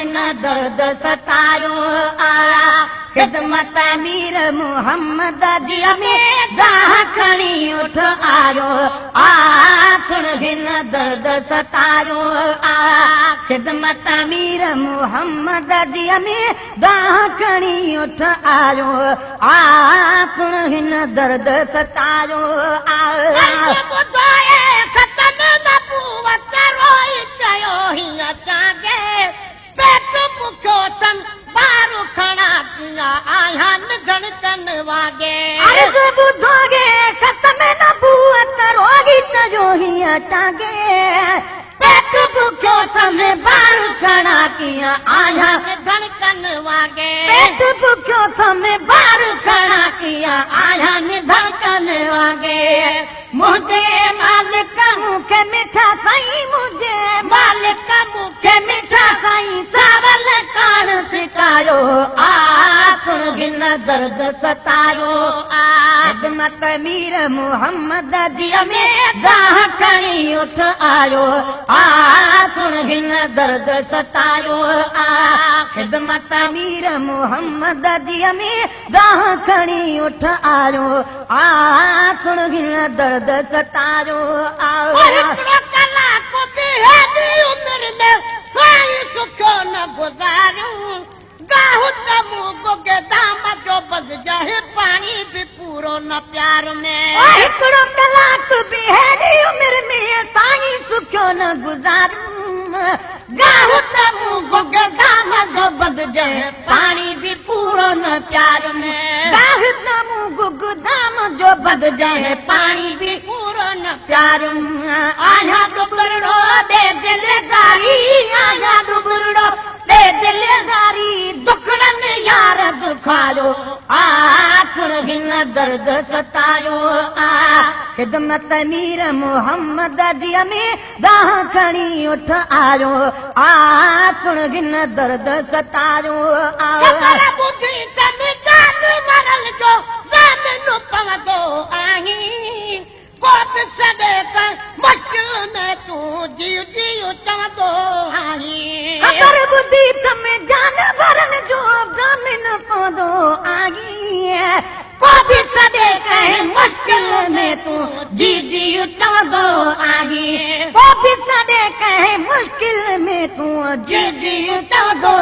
हिन दर्द सतायो आ ख़िदमत मीर मोहम्मद जी में दाह खणी उठ आयो आ सुण हिन दर्द सतायो आ ख़िदमत मीर मोहम्मद जी में दाह खणी उठ आयो आ सुण हिन दर्द सतायो आ पेट भुखियो थम बार खणा कीअं आहियां धड़कन वांगे पेट भुखियो थम बार खणा कीअं आहियां धड़कन वांगे मुंहिंजे मालिक मूंखे मिठा साईं मुंहिंजे मालिक मूंखे मिठा साईं सावल काण सिकायो आ सुण हिन दर्द सतायो आ ख़िदमत मीर मोहम्मद जी में दाह खणी उठ आयो आ सुण हिन दर्द सतायो आ ख़िदमत मीर मोहम्मद जी में दाह खणी उठ आयो आ सुण हिन दर्द सतायो आ कलाक बि हेॾी उमिरि में साईं सुखो न गुज़ारियूं गाह त मूं गुगे धाम जो बद जाए पाणी बि पूरो न प्यार में हिकिड़ो कलाक बि हेॾी उमिरि में साईं सुखो न गुज़ारियूं गाह त मूं गुगे धाम जो बद जाए पाणी बि पूरो न प्यार में गाह त मूं गुग धाम जो बद जाए पाणी बि पूरो न प्यार आहियां डुबरड़ो दे दिलदारी आहियां डुबरड़ो दे दिलदारी दुखड़नि यार दुखायो आ सुण हिन दर्द सतायो आ ख़िदमत मीर मोहम्मद जी में दाह खणी उठ आयो आ सुण हिन दर्द सतायो आ को बि सॾे त मुश्किल में तूं जीउ जीउ चवंदो आहीं ख़बर ॿुधी त में जानवरनि जो ज़ामिन पवंदो आहीं को बि सॾे कंहिं मुश्किल में तूं जी जीउ चवंदो आहीं को बि सॾे कंहिं मुश्किल में तूं जी जीउ चवंदो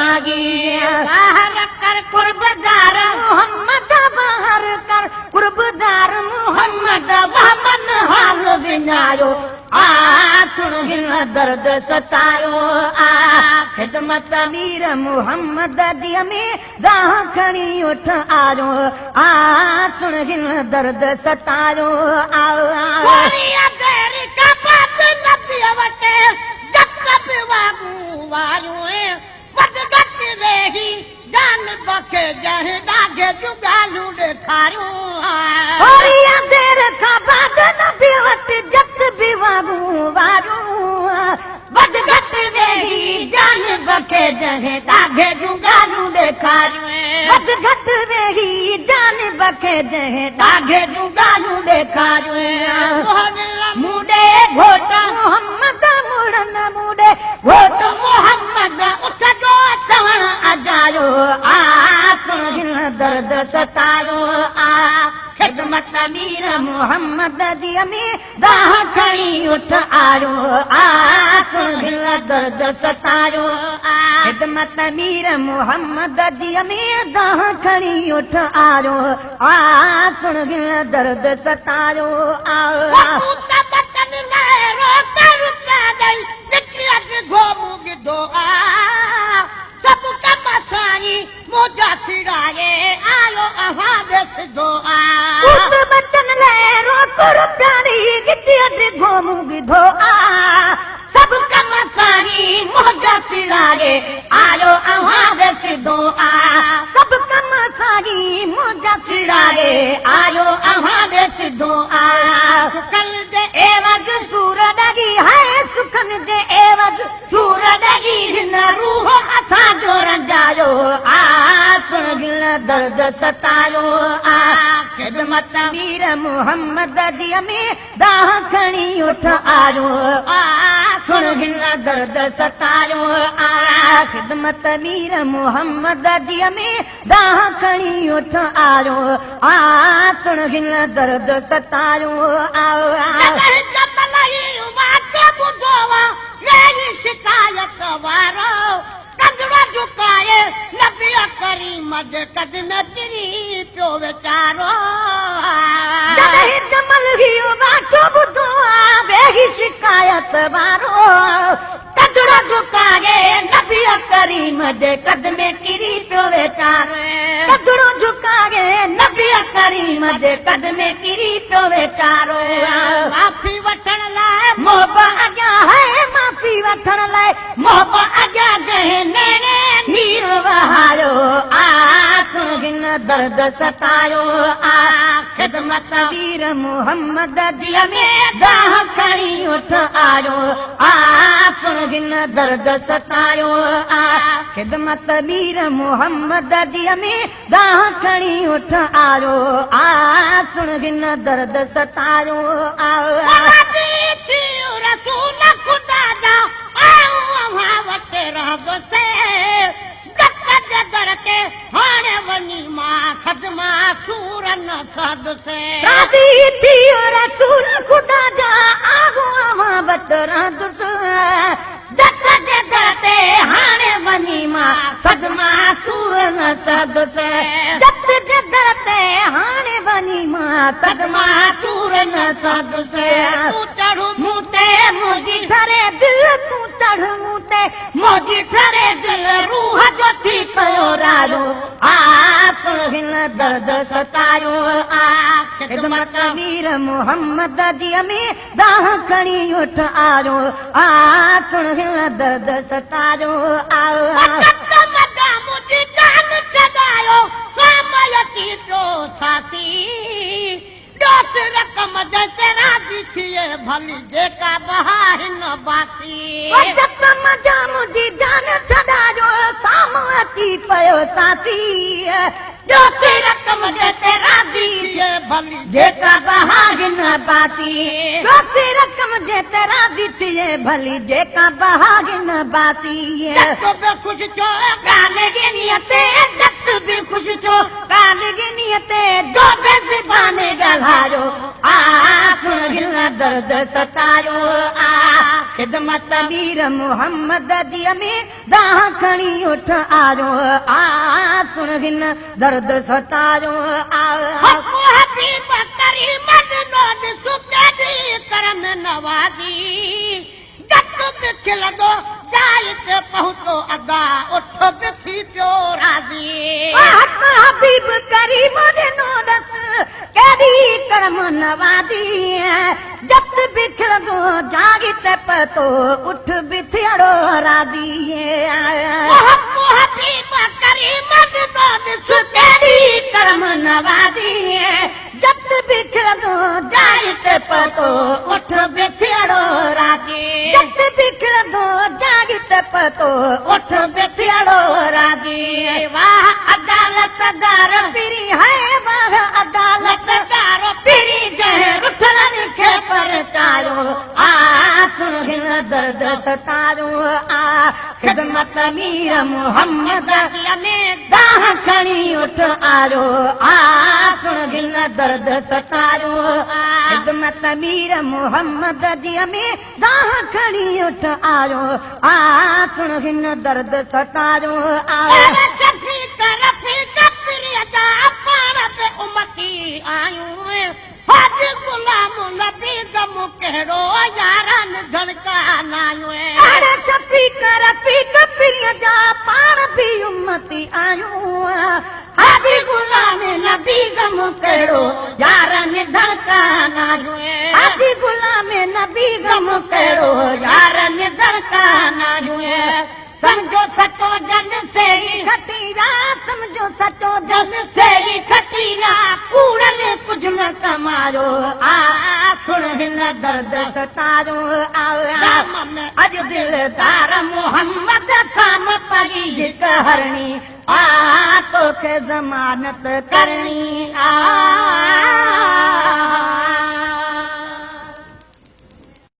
आहीं बाहर कर कुर्बदार मोहम्मद बाहर कर कुर्बदार मोहम्मद वहमन हाल विञायो आ सुण हिन दर्द सतायो आ ख़िदमत मीर मोहम्मद जी में दाह खणी उठ आयो आ सुण हिन दर्द सतायो आ देर खां बाद नबी वटि जत बि वागूं वारियूं वधि घटि वेही जान बखे जंहिं ॾाघे जूं ॻाल्हियूं ॾेखारियूं वधि घटि वेही जान बखे जंहिं ॾाघे जूं ॻाल्हियूं ॾेखारियूं मूं ॾे घोट मोहम्मद मुड़न मूं ॾे घोट मोहम्मद उठ जो चवण अजायो आ सुण हिन दर्द सतायो आ ख़िदमत मीर मोहम्मद जी में दाह खणी उठ आयो आ सुण हिन दर्द सतायो आ ख़िदमत मीर मोहम्मद जी में दाह खणी उठ आयो आ सुण हिन दर्द सतायो आ सभु कम साईं मुंहिंजा सिराए आयो अव्हां ॾे सिधो आ सभु कम साईं मुंहिंजा सिराए आयो अव्हां ॾे सिधो आ सुखन जे एवज़ सूर ॾगी हाय सुखन जे एवज़ सूर ॾगी हिन रूह असांजो रंजायो आ सुण हिन दर्द सतायो आ ख़िदमत मीर मोहम्मद जी में दाह खणी उठ आयो आ सुण हिन दर्द सतायो आ ख़िदमत मीर मोहम्मद जी में दाह खणी उठ आयो आ सुण हिन दर्द सतायो आ शिकायत वारो कंधड़ो झुकाए नबी करीम जे कदम किरी पियो वेचारो। जॾहिं जमल इहो वाकियो ॿुधो आहे वेही शिकायत वारो कंधड़ो झुकाए नबी करीम जे कदम किरी पियो वेचारो कंधड़ो झुकाए नबी करीम जे कदम किरी पियो वेचारो। माफ़ी वठण लाइ मोहब अॻियां है माफ़ी वठण लाइ मोहब अॻियां जंहिं नेणे नीर वहायो आ सुण दर्द सतायो आ ख़िदमत वीर मोहम्मद जी में दाह खणी उठ आयो आ सुण दर्द सतायो आ ख़िदमत वीर मोहम्मद जी में दाह खणी उठ आयो आ सुण दर्द सतायो आ रसूल ख़ुदा जा आऊं वटि रहंदुसि दर ते हाणे वञी मां सदमा सूर न सहंदुसि। राज़ी थी रसूल ख़ुदा जा आऊं वटि रहंदुसि जत जे दर ते हाणे वञी मां सदमा सूर न सहंदुसि जत जे दर ते हाणे वञी मां सदमा सूर न सहंदुसि। तूं चढ़ मूं ते मुंहिंजी ठरे दिल तूं चढ़ मूं ते मुंहिंजी ठरे दिल रूह जो थी पियो रायो आ सुण हिन दर्द सतायो आ ख़िदमत मीर मोहम्मद जी में दाह खणी उठ आयो आ सुण हिन दर्द सतायो आ मुंहिंजी जान छॾायो सामयती पियो छाती ॾोस रक़म जंहिं राज़ी थिए भली जेका बहा हिन बासी। मज़ा मुंहिंजी जान छॾायो साम्हूं अची पियो साथी ॾोस रक़म जंहिं राज़ी थिए भली जेका बहा हिन बासी ॾोस रक़म जंहिं राज़ी थिए भली जेका बहा हिन बासी। बि ख़ुशि थियो ॻाल्हि गिनीअ ते दत्त बि ख़ुशि थियो ॻाल्हि गिनीअ ते जो बेज़बान ॻाल्हायो आ सुण हिन दर्द सतायो आ ख़िदमत मीर मोहम्मद जी में दाह खणी उठ आयो आ सुण हिन दर्द सतायो आ हबीब करीम ॾिनो ॾिस केॾी करम नवाज़ी गत बि खिलंदो जाइ ते पहुतो अदा उठ बि थी पियो राज़ी। हबीब करीम ॾिनो ॾिस केॾी करम नवाज़ी जत बि खिलंदो जाइ ते पतो उठ बि थियड़ो राज़ी। हबीब करीम ॾिनो ॾिस केॾी करम नवाज़ी जत बि खिलंदो जाइ ते पतो उठ बि थियड़ो राज़ी जत बि खिलंदो जाइ ते पतो उठ बि थियड़ो राज़ी। वाह अदालत दार पिरी है वाह अदालत दार पिरी जंहिं रुठलनि खे परचायो आ सुण हिन दर्द सतायो आ ख़िदमत मीर मोहम्मद में दाह खणी उठ आयो आ सुण हिन दर्द सतायो ख़िदमत मीर मोहम्मद जी में दाह खणी उठ आयो आ सुण हिन दर्द सतायो आ हाजी गुलाम नबी गम कहिड़ो यारनि धड़का नायूं। अरे शफ़ीक रफ़ीक पीर जा पाण बि उम्मती आहियूं हाजी गुलाम नबी गम कहिड़ो यारनि धड़का नायूं। हाजी गुलाम नबी गम कहिड़ो यारनि धड़का नायूं। सम्झो सचो जन से ही खटीरा सम्झो सचो जन से ही खटीरा कूड़नि कुझु न कमायो आ। سڻ هن درد ستاريون. اڄ دلدار محمد سام پئي هڪ هرڻي آ، توکي ضمانت ڪرڻي آ.